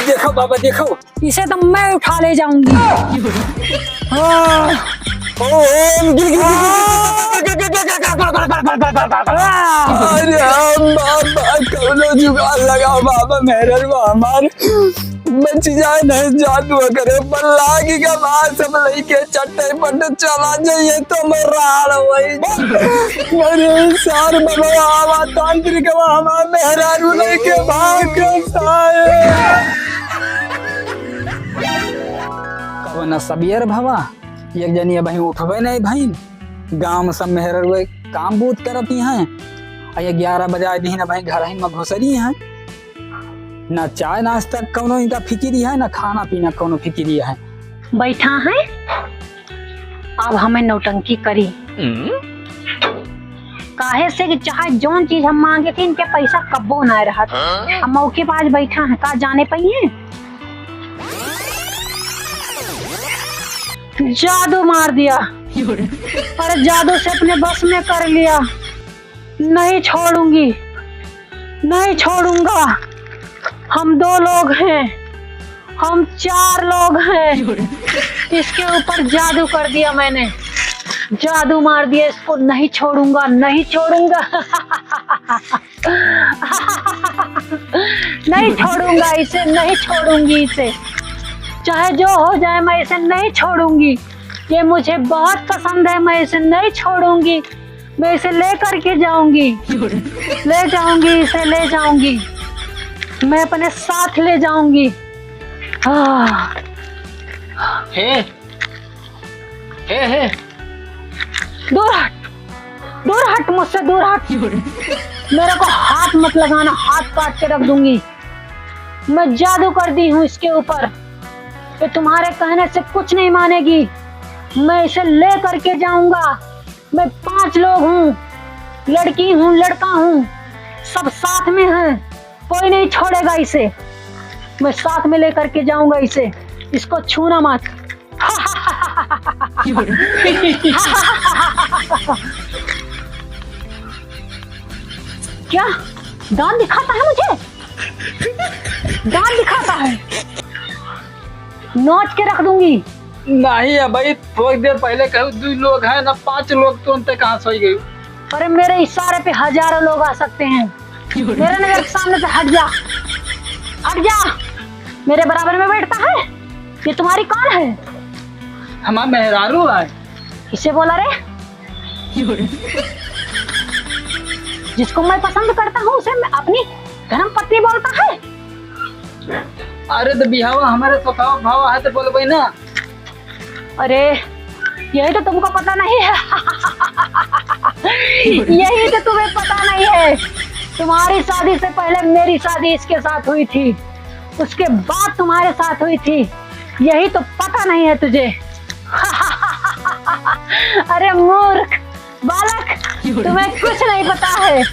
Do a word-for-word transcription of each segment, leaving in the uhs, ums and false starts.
देखो बाबा, देखो। इसे तो मैं उठा ले जाऊंगी। हाँ। ओम गिल गिल गिल गिल। अरे हम बाबा, कौनो जुगाड़ लगाओ बाबा, मेहररुआ हमार बच जाए, नहीं जादू करे, पर लागी का बात सब लइके चट्टे पट्टे चला जाइए तो मैं राड़ वही। अरे सार बाबा, आवा तांत्रिक, आवा हमार मेहरारू लइके भाग के साए। कहो ना सबियर भवा, एक जनी अबहीं उठबे नहीं भइन। गाँव में सब मेहररुए काम बूत करती हैं। आ ये ग्यारह बजाए दीन अबहीं घर ही में घुसरी हैं। ना चाय नाश्ता कौनो इनका फिकिरी है, ना खाना पीना कौनो फिकिरी है। बैठा है, अब हमें नौटंकी करी। काहे से कि चाहे जौन चीज हम मांगे थे, इनके पैसा कब्बो ना रहत। हाँ? अब मौके पर आज बैठा है, का जाने पाइए? जादू मार दिया। अरे जादू से अपने बस में कर लिया। नहीं छोड़ूंगी, नहीं छोड़ूंगा। हम दो लोग हैं, हम चार लोग हैं। इसके ऊपर जादू कर दिया मैंने, जादू मार दिया इसको। नहीं छोड़ूंगा, नहीं छोड़ूंगा। नहीं छोड़ूंगा इसे, नहीं छोड़ूंगी इसे। चाहे जो हो जाए, मैं इसे नहीं छोड़ूंगी। ये मुझे बहुत पसंद है, मैं इसे नहीं छोड़ूंगी। मैं इसे ले करके जाऊंगी, ले जाऊंगी, इसे ले जाऊंगी, मैं अपने साथ ले जाऊंगी। आह। हे, हे, हे। दूर हट, दूर हट मुझसे, दूर हट। मेरे को हाथ मत लगाना, हाथ काट के रख दूंगी। मैं जादू कर दी हूँ इसके ऊपर, ये तुम्हारे कहने से कुछ नहीं मानेगी। मैं इसे ले करके जाऊंगा। मैं पांच लोग हूँ, लड़की हूँ, लड़का हूँ, सब साथ में हैं, कोई नहीं छोड़ेगा इसे। मैं साथ में लेकर के जाऊंगा इसे, इसको छूना मत। क्या दांत दिखाता है मुझे? दांत दिखाता है, नोच के रख दूंगी। नहीं है भाई, थोड़ी देर पहले कहू दो लोग हैं ना, पांच लोग तो उनते कहाँ सोई गई। अरे मेरे इशारे पे हजारों लोग आ सकते हैं। मेरे नजर के सामने से हट जा, हट जा। मेरे बराबर में बैठता है, ये तुम्हारी कौन है? हमारा मेहरारू है। किसे बोला रे? जिसको मैं पसंद करता हूँ उसे मैं अपनी धर्म पत्नी बोलता है? अरे तो बिहावा हमारे स्वभाव भाव है तो बोलबे ना। अरे यही तो तुमको पता नहीं है। यही तो तुम्हें पता नहीं है। तुम्हारी शादी से पहले मेरी शादी इसके साथ हुई थी, उसके बाद तुम्हारे साथ हुई थी, यही तो पता नहीं है तुझे। अरे मूर्ख बालक, तुम्हें कुछ नहीं पता है।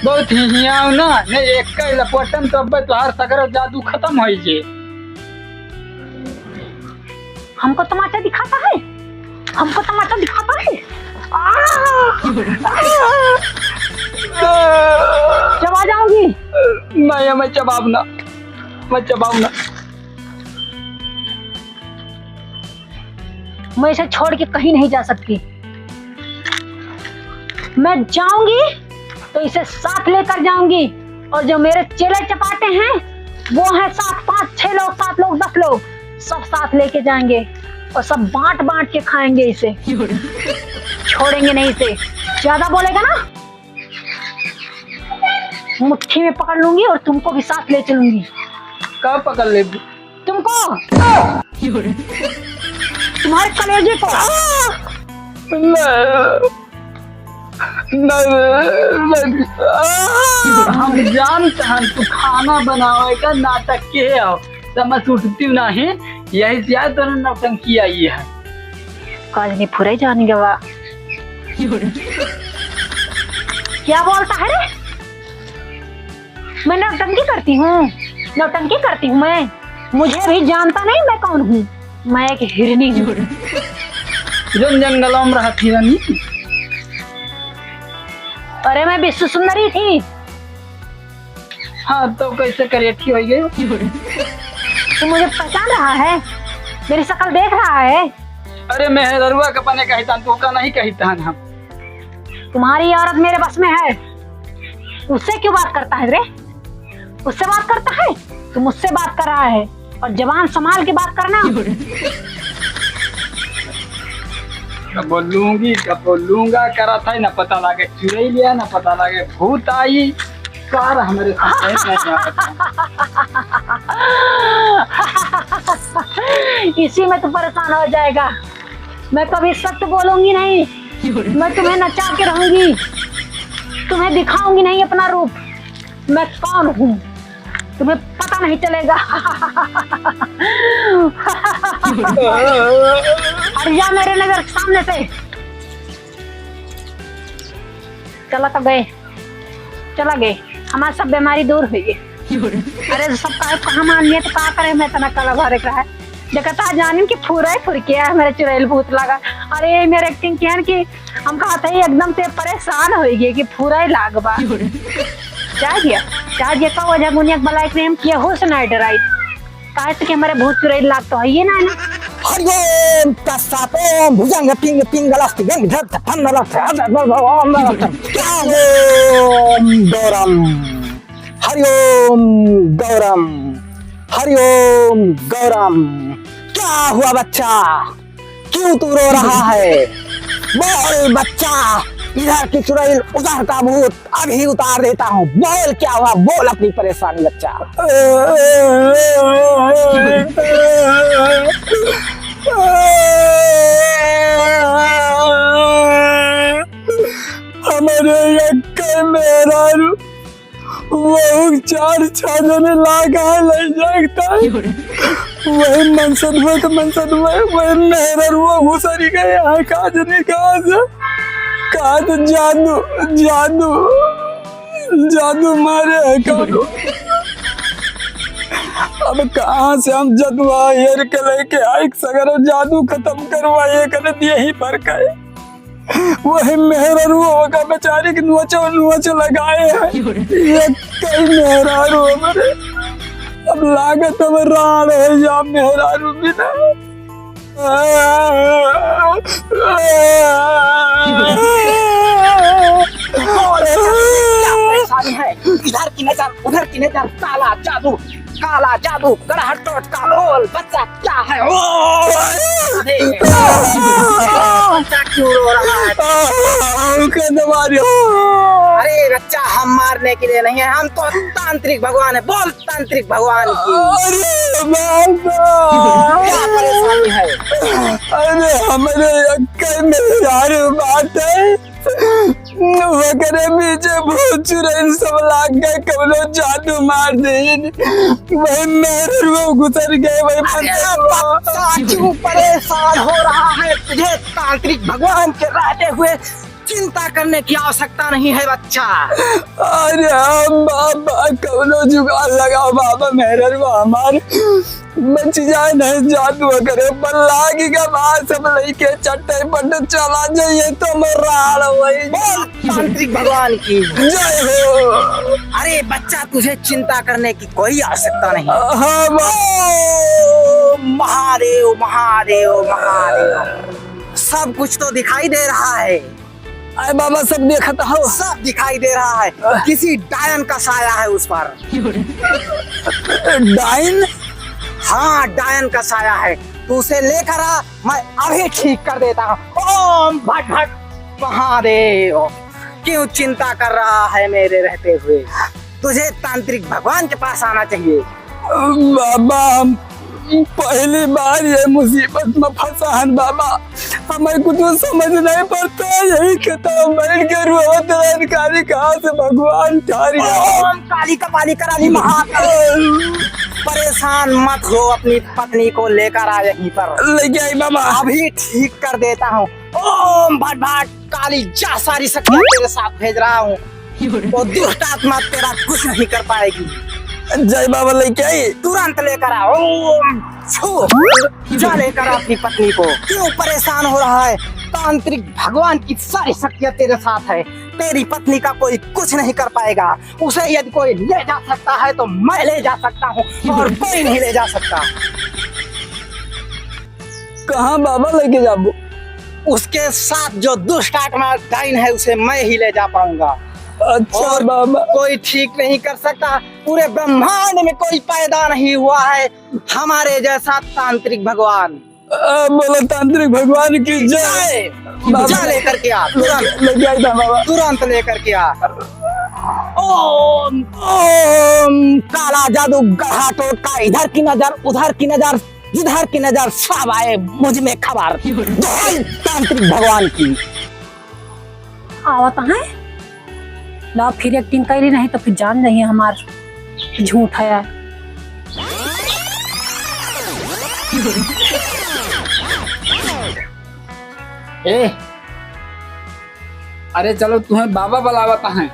बहुत हिहियाव ना, नहीं एक का लपटन तो अब तोहार सगरो जादू खत्म होई जे। हमको तमाचा दिखाता है, हमको तमाचा दिखाता है। आ! चबा जाऊंगी। नहीं, मैं चबाब ना, मैं चबाब ना। मैं इसे छोड़ के कहीं नहीं जा सकती। मैं जाऊंगी तो इसे साथ लेकर जाऊंगी, और जो मेरे चेले चपाटे हैं वो हैं सात, पाँच, छह लोग, सात लोग, दस लोग, सब साथ लेके जाएंगे और सब बांट बांट के खाएंगे इसे। छोड़ेंगे नहीं इसे। ज्यादा बोलेगा ना, मुट्ठी में पकड़ लूंगी और तुमको भी साथ ले चलूंगी। कब पकड़ लेगी? तुमको। तुम्हारे कलेजे को। नहीं, नहीं, नहीं। हम जानत हन तू खाना बनावे का नाटक के हो, समझ उठती नहीं, यही से आज तोरा नौटंकी आई है। काज नहीं फुरे जान गवा। क्या बोलता है रे? मैं नौटंकी करती हूँ, नौटंकी करती हूँ मैं। मुझे भी जानता नहीं मैं कौन हूँ। मैं एक हिरनी हूँ। जौन जंगलवा में रहत ही रानी। अरे, मैं विश्व सुंदरी थी। हाँ, तो कैसे करियठी होइ गई? तू मुझे पहचान रहा है? मेरी शकल देख रहा है? अरे, मेहररुआ का अपने कहितान, तू का नहीं कहितान हम। तुम्हारी औरत मेरे बस में है, उससे क्यों बात करता है रे? उससे बात करता है? तू मुझसे बात कर रहा है, और जबान संभाल के बात करना। कबो लूंगी, कबो लूंगा करत है, ना पता लागे चुरैलिया, ना पता लागे भूत आई। कार हमरे साथ है, मैं क्या बताऊं? इसी में तू परेशान हो जाएगा। मैं कभी सत्य बोलूंगी नहीं, मैं तुम्हें नचा के रहूंगी, तुम्हें दिखाऊंगी नहीं अपना रूप, मैं कौन हूँ तुम्हें पता नहीं चलेगा। हट जा मेरे नजर के सामने से। चला तो गए, चला गए, हमार सब बीमारी दूर हुई है। अरे, सब काहे कहाँ मानिए तो का करे, मैं इतना कला भरे का है। देखता जानिन कि फुराई फुरके है, मेरे चुड़ैल भूत लगा। अरे, मेरे एक्टिंग किया कि हम कहते ही एकदम से परेशान हो गए कि फुराई लाग बा। चाह दिया, चाह दिया का वजह गुनिया बलाई के हम केहू से नहीं डराई। काहे से कि हमारे भूत चुड़ैल लाग तो है ये ना, है ना। हरिओम तत्सतोम भुजंग पिंग पिंगलस्ति गंग धर धन नलस्ति हर धर धर धर ओम नलस्ति। क्या ओम गौरम। हरिओम गौरम। हरिओम गौरम। क्या हुआ बच्चा, क्यों तू रो रहा है? बोल बच्चा, इधर की चुड़ैल उधर का भूत। अभी उतार देता हूँ। बोल क्या हुआ, बोल अपनी परेशानी बच्चा। हमारे यक्के मेहरारू वहू चार छह जने लाग है, लई जाता है। वही मनसदवे तो मनसदवे, वही मेहररुआ घुसरी गए हैं, का जने कहाँ से, कहाँ तो जादू, जादू, जादू मारे है का। अब कहाँ से हम जदुआ हेर के लेके आई, सगरो जादू खत्म करवाए कर दिए ही पर कहे। वही मेहररुआ का बेचारी के नोचो नोच लगाए हैं। ये कई मेहरारू हमरे। अब लागत अब राड़ है या मेहरारू बिना। क्या परेशानी है? इधर की नजर, उधर की नजर, काला जादू, काला जादू, गड़हट टोटका, बोल बच्चा, क्या है? ओ, अरे, बच्चा क्यों रो रहा है? अरे बच्चा, हम मारने के लिए नहीं है, हम तो तांत्रिक भगवान है। बोल तांत्रिक भगवान की। अरे बाबा। क्या परेशानी है? अरे हमरे यक्के मेहरारू बाटे, वकरे पीछे भूत चुड़ैल सब लाग गए, कौनो जादू मार दीन, वही मेहररुआ घुसर गए, वही अरे बच्चा क्यों परेशान हो रहा है? तुझे तांत्रिक भगवान के रहते हुए चिंता करने की आवश्यकता नहीं है बच्चा। अरे बाबा, कौनो जुगाड़ लगाओ बाबा, मेहररुआ हमार बच जाए, नहीं जादू करे, पर लागी का बात सब लइके चट्टे पट्टे चला जाइए तो हम राड़ वही। बोल तांत्रिक भगवान की जय हो। अरे बच्चा, तुझे चिंता करने की कोई आवश्यकता नहीं। हाँ बाबा। ओम महादेव, महादेव, महादेव। सब कुछ तो दिखाई दे रहा है। अरे बाबा, सब देखत हो। सब दिखाई दे रहा है। किसी डायन का साया है उस पर। डायन? हाँ, डायन का साया है। तू उसे लेकर आ, मैं अभी ठीक कर देता हूँ। ओम भट भट महादेव। क्यों चिंता कर रहा है मेरे रहते हुए? तुझे तांत्रिक भगवान के पास आना चाहिए। बाबा, हम पहली बार ये मुसीबत में फंसा हन बाबा। हमें कुछ समझ नहीं पड़ता है, यही खेतवा में बैठ के रोवत रहन, काली कहाँ से भगवान ठारी गए। ओम काली कपाली कराली महाकाली। परेशान मत हो, अपनी पत्नी को लेकर आ यहीं पर। लेके आई बाबा। अभी ठीक कर देता हूँ। ओम भट भट काली, जा, सारी शक्तियाँ तेरे साथ भेज रहा हूँ। वो दुष्ट आत्मा तेरा कुछ नहीं कर पाएगी। जय बाबा, लेके आई। तुरंत लेकर आ। ओम छू। जा लेकर आ अपनी पत्नी को। क्यों परेशान हो रहा है? तांत्रिक भगवान की सारी शक्तियां तेरे साथ है। तेरी पत्नी का कोई कुछ नहीं कर पाएगा। उसे यदि कोई ले जा सकता है तो मैं ले जा सकता हूँ, और कोई नहीं ले जा सकता। कहाँ बाबा लेके जाबो? उसके साथ जो दुष्ट आत्मा डाइन है, उसे मैं ही ले जा पाऊंगा। अच्छा और बाबा। कोई ठीक नहीं कर सकता। पूरे ब्रह्मांड में कोई पैदा नहीं हुआ है हमारे जैसा तांत्रिक भगवान। आ, बोलो तांत्रिक भगवान की जय। जय। बाबा। जा लेकर के आ, तुरंत। लेके आई था बाबा। तुरंत लेकर के आ। ओम, ओम, काला जादू गढ़ा टोटका, इधर की नजर, उधर की नजर, जिधर की नजर, सब आए मुझ में खबर। जय तांत्रिक भगवान की। आवत हैं? ला फिर एक्टिंग कइली, नहीं तो फिर जान जाइए हमार झूठ है। ए, अरे चलो, तुम्हें बाबा बुलावत हैं।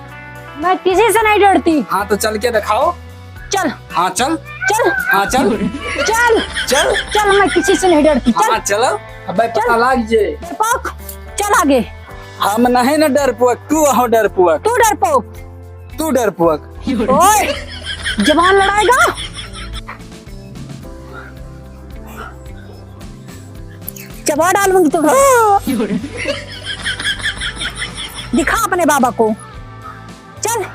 मैं किसी से नहीं डरती। हाँ, तो चल के दिखाओ। चल। हाँ, चल। चल। हाँ, चल। चल। चल। चल, मैं किसी से नहीं डरती। चल। हाँ, चलो। अबे चल। पता लाग जे। डरपोक, चल आगे। हम नहीं ना डरपोक, तू हो डरपोक। तू डरपोक। तू डरपोक। ओए, जबान लड़ाएगा? चबा डालूंगी तुझे। दिखा अपने बाबा को। चल।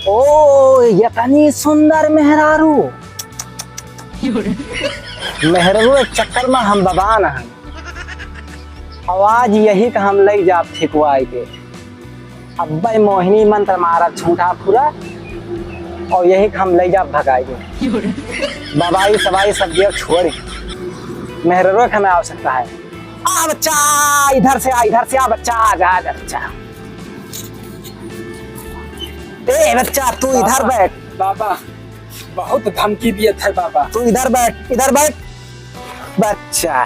ओ, इतनी सुंदर मेहरारू। मेहरारू के चक्कर में हम बबान हन। और आज यही का हम लई जाब ठिकवाई के। अब्बे मोहिनी मंत्र मारा झूठा फुरा, और यही का हम लई जाब भगाई के। बबाई सबाई सब दिया छोड़े। मेहरारू के हमें आवश्यकता है। आ बच्चा, इधर से आ, इधर से आ बच्चा, आ जा, आ जा बच्चा। ए बच्चा, तू इधर बाबा, बैठ। बाबा, बहुत धमकी दिए थे बाबा। तू इधर बैठ, इधर बैठ। बच्चा,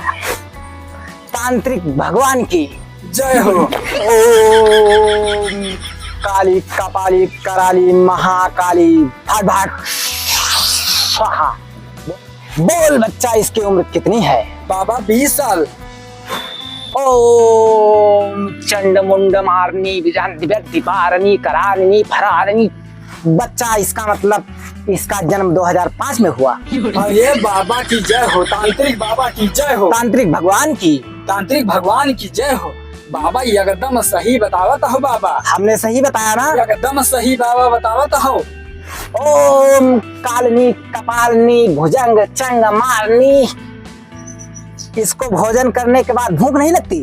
तांत्रिक भगवान की जय हो। ओम काली कपाली कराली महाकाली भट भट स्वाहा। बोल बच्चा, इसकी उम्र कितनी है? बाबा, बीस साल। ओम चंड मुंड मारनी विजान दिव्य दीपारनी करारनी फरारनी। बच्चा, इसका मतलब इसका जन्म दो हज़ार पाँच में हुआ। अरे बाबा की जय हो, तांत्रिक बाबा की जय हो। तांत्रिक भगवान की। तांत्रिक भगवान की जय हो। बाबा, एकदम सही बतावत हो बाबा। हमने सही बताया ना? एकदम सही बाबा बतावत हो। ओम कालनी कपालनी भुजंग चंग मारनी। इसको भोजन करने के बाद भूख नहीं लगती?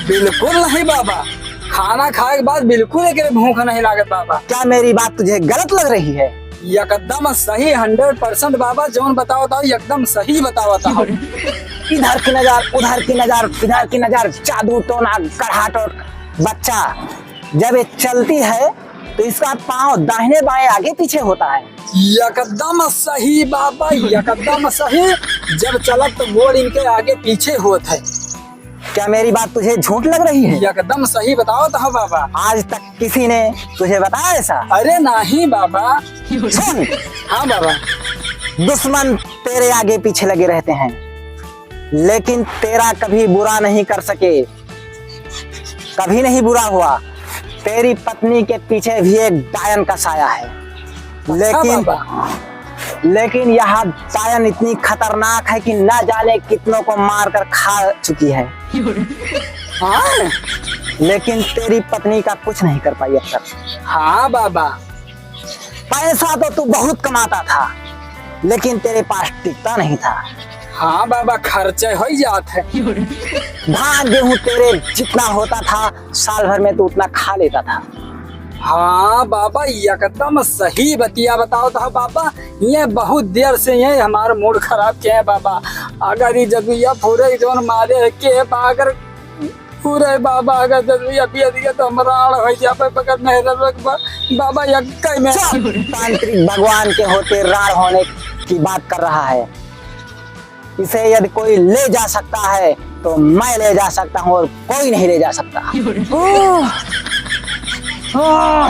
बिल्कुल नहीं बाबा, खाना खाए के बाद बिल्कुल एकरे भूख नहीं लागत बाबा। क्या मेरी बात तुझे गलत लग रही है? एकदम सही, हंड्रेड परसेंट बाबा, जौन बतावत हो एकदम सही बतावत हो। इधर की नजर, उधर की नजर, इधर की नजर, जादू टोना, गढ़ा टोट। बच्चा, जब ये चलती है तो इसका पाँव दाहिने बाएं आगे पीछे होता है। एकदम सही बाबा, एकदम सही। जब चलत तो गोड़ इनके आगे पीछे होत है। क्या मेरी बात तुझे झूठ लग रही है? एकदम सही बतावत हो बाबा। आज तक किसी ने तुझे बताया ऐसा? अरे नहीं बाबा। सुन। हाँ बाबा। दुश्मन तेरे आगे पीछे लगे रहते हैं, लेकिन तेरा कभी बुरा नहीं कर सके, कभी नहीं बुरा हुआ। तेरी पत्नी के पीछे भी एक डायन का साया है, अच्छा लेकिन बाबा। लेकिन यह डायन इतनी खतरनाक है कि ना जाने कितनों को मारकर खा चुकी है। हाँ? लेकिन तेरी पत्नी का कुछ नहीं कर पाई अब तक। हाँ बाबा। पैसा तो तू बहुत कमाता था, लेकिन तेरे पास टिकता नहीं था। हाँ बाबा, खर्चे हो ही जात है। धान गेहूं तेरे जितना होता था, साल भर में तू उतना खा लेता था। हाँ बाबा, एकदम सही बतिया बतावत हो बाबा। ये बहुत देर से ये हमार मूड खराब किहे है बाबा। अगर ये जदुइया फुरे जौन मारे है के बा, अगर फुरे बाबा, अगर जदुइया पिया दिया तो हम राड़ हो जाबे, बगैर मेहररुआ के बा-, बाबा यक्का में। चुप! तांत्रिक भगवान के होते राड़ होने की बात कर रहा है। इसे यदि कोई ले जा सकता है तो मैं ले जा सकता हूँ और कोई नहीं ले जा सकता। ओह! ओह!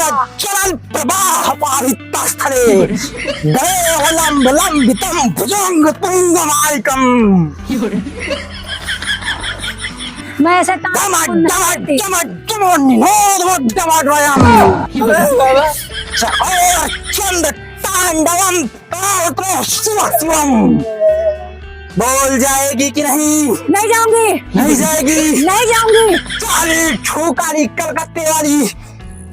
जल जल प्रवाह पावितस्थले। दयोर्लम्ब लम्बितं भुजङ्ग तुङ्गमालिकम्। मैं ऐसे तान डम, नहीं डम, करती। डम, डम, निनोद, डम, डम। चकोर चंद तांडवम तावतो शिव शिवम। बोल जाएगी कि नहीं? नहीं जाऊंगी। नहीं जाएगी? नहीं जाऊंगी। काली ठू काली कलकत्ते वाली,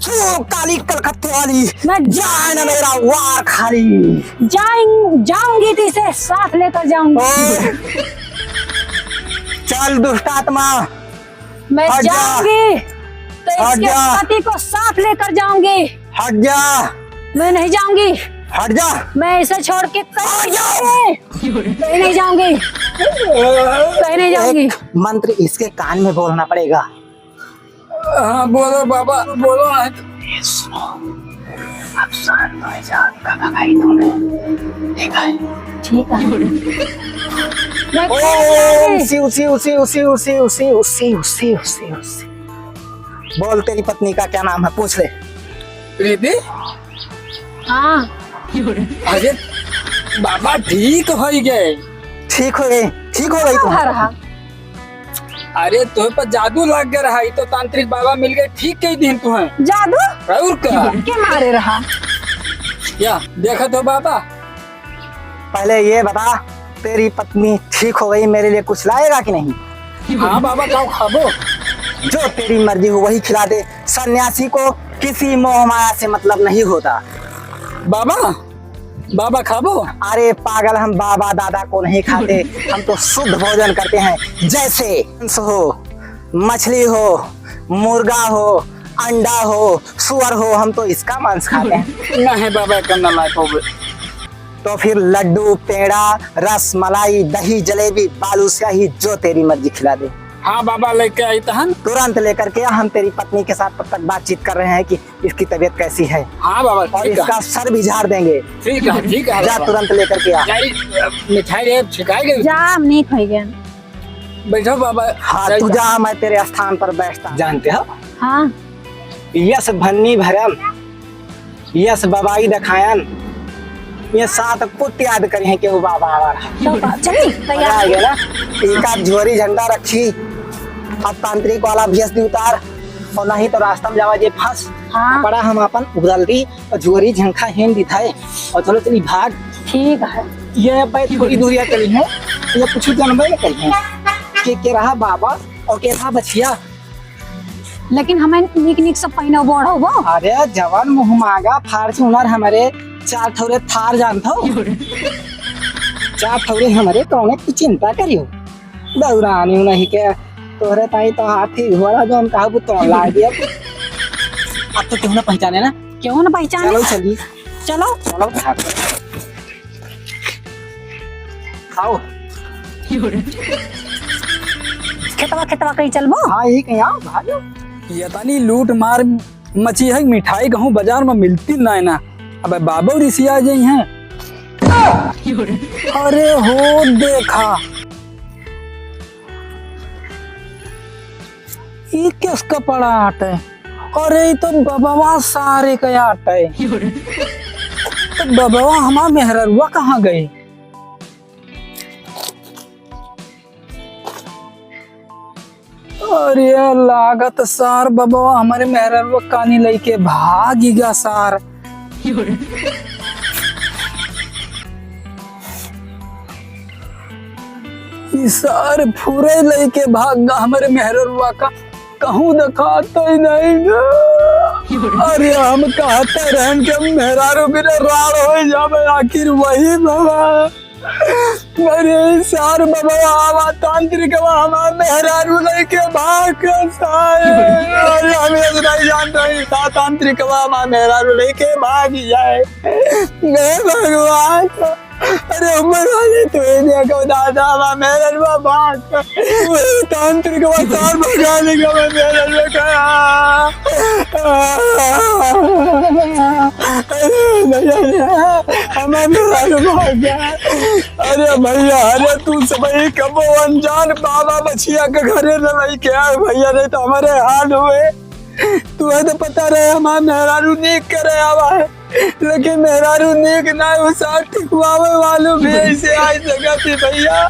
ठू काली कलकत्ते वाली। मैं जाए ना मेरा वार खाली। जाएं-, जाऊंगी तो इसे साथ लेकर जाऊंगी। ओए, चल दुष्ट आत्मा। मैं हट जा। जाऊंगी तो हट इसके जा। पति को साथ लेकर जाऊंगी। हट जा। मैं नहीं जाऊंगी। हट जा। मैं इसे छोड़ के कहीं हट जा। नहीं, कहीं नहीं जाऊंगी। कहीं नहीं जाऊंगी। एक मंत्र इसके कान में बोलना पड़ेगा। हाँ, बोलो बाबा, बोलो ना। ये सुनो, अब शांत हो जा, कब आई तूने? ठीक है? ठीक है। मैं कहीं नहीं ओम जाऊंगी। शिव, शिव, शिव, शिव, शिव। बोल, तेरी पत्नी का क्या नाम है? पूछ ले। प्रीति? हाँ। अरे, बाबा ठीक होइ गए। ठीक होइ गए, ठीक होइ गए का तुम। भा रहा? अरे तोहे पर जादू लाग गए रहा, ई तो तांत्रिक बाबा मिल गए, ठीक कइ दिहिन तुहे। जादू? और का? के मारे रहा? या, देखत हो बाबा, पहले ये बता, तेरी पत्नी ठीक हो गई, मेरे लिए कुछ लाएगा कि नहीं? हाँ बाबा, का खाबो? जो तेरी मर्जी हो वही खिला दे। सन्यासी को किसी मोह माया से मतलब नहीं होता। बाबा, बाबा खाबो? अरे पागल, हम बाबा दादा को नहीं खाते, हम तो शुद्ध भोजन करते हैं। जैसे मांस हो, मछली हो, मुर्गा हो, अंडा हो, सुअर हो, हम तो इसका मांस खाते हैं। नहीं बाबा, कम ना लायक हो। तो फिर लड्डू, पेड़ा, रस मलाई, दही, जलेबी, बालूशाही, जो तेरी मर्जी खिला दे। हाँ बाबा, लेके आई तहन। तुरंत लेकर के हम तेरी पत्नी के साथ तब तक बातचीत कर रहे हैं कि इसकी तबीयत कैसी है। हाँ बाबा, और ठीक है। इसका सर भी झाड़ देंगे। ठीक है, ठीक है जा, बाबा। तुरंत लेकर के आ। जाई, मिठाई रे, छिकाई गई। जा, हम नहीं खाई गए। बैठो बाबा। हाँ, बैठ तू जा। जा, मैं तेरे स्थान पर बैठता। जानते हो? हाँ। यस भन्नी भरम, यस बबाई देखायन, ये सात पुत याद करिहें कि वो बाबा आवा रहा। तो बा-, चली, मजा आ तैयार। गया ना? इनका झोरी झंडा रखी, अब तांत्रिक वाला भेष भी उतार, और नहीं तो रास्ता में जावा जे फंस। हाँ। कपड़ा हम अपन उगल दी, और झोरी झंखा हेन दिखाए, और चलो चली भाग। ठीक है। ये अब थोड़ी दूरिया चली है, ये कुछ जानबे न करी है कि के रहा बाबा और के रहा बछिया। लेकिन हमें निक निक सब पहिनबो ओढ़बो। अरे जवन मुँह मांगा Fortuner हमरे, चार ठौरे Thar जानत हो। चार ठौरे हमरे, कौने तू चिंता करियो। दौरानी नहीं के, तोहरे ताई तो हाथी घोड़ा जौन कहबू तो लाग गया। अब तो केहू ना पहचाने ना। केहू ना पहचाने। चलो चली। चलो। चलो भाग। आओ। खेतवा, खेतवा कहीं चलबो? हाँ, यही कहीं आओ, भागो। ये तनी लूट मार मची है, मिठाई कहूँ बाजार में मिलती ना है ना। अबे बाबू रिसिया जाई हैं। अरे हो देखा, ई किस कपड़ा आटे? अरे, ई तो बबवा सारे के आटे। तो बबवा हमार मेहररुआ कहाँ गए? अरे, लागत सार बबवा हमरे मेहररुआ कानी लइके भागी गा सार। ई सार फुरे लइके भाग गा हमरे मेहररुआ का, कहूँ देखात ही नहीं ना। अरे हम कहते रहन कि हम मेहरारू बिना राड़ हो जावे, आखिर वही भवा। अरे सार बबवा आवा तांत्रिकवा हमार मेहरारू लइके भाग गा सार। अरे हम ये नहीं जानते हैं, ता तांत्रिकवा हमार मेहरारू लइके भाग जाए। हे भगवान, अरे ऊपर वाले तो ये देखो दादा, हमार मेहरारू भाग गा। वही तांत्रिकवा सार भगा लेगा हमार मेहरारू का। अरे भैया, हमार मेहरारू भाग गा। अरे भैया, अरे तू सबही कबो अनजान बाबा बछिया के घरे न लइके आए भैया, नहीं तो हमरे हाल हुए। तू है तो पता रहे हमार मेहरारू नीक करे आवा है, लेकिन मेहरारू नीक ना है, वो साथ ठिकवावे वालों भी ऐसे आ सकत है भैया।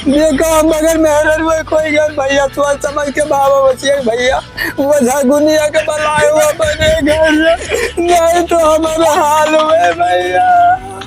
देखो हम अगर मेहरारू है कोई घर भैया, सोच समझ के बाबा बछिया भैया, वो झगुनिया के बुलाए वो अपने घर से, नहीं तो हमारे हाल हुए भैया।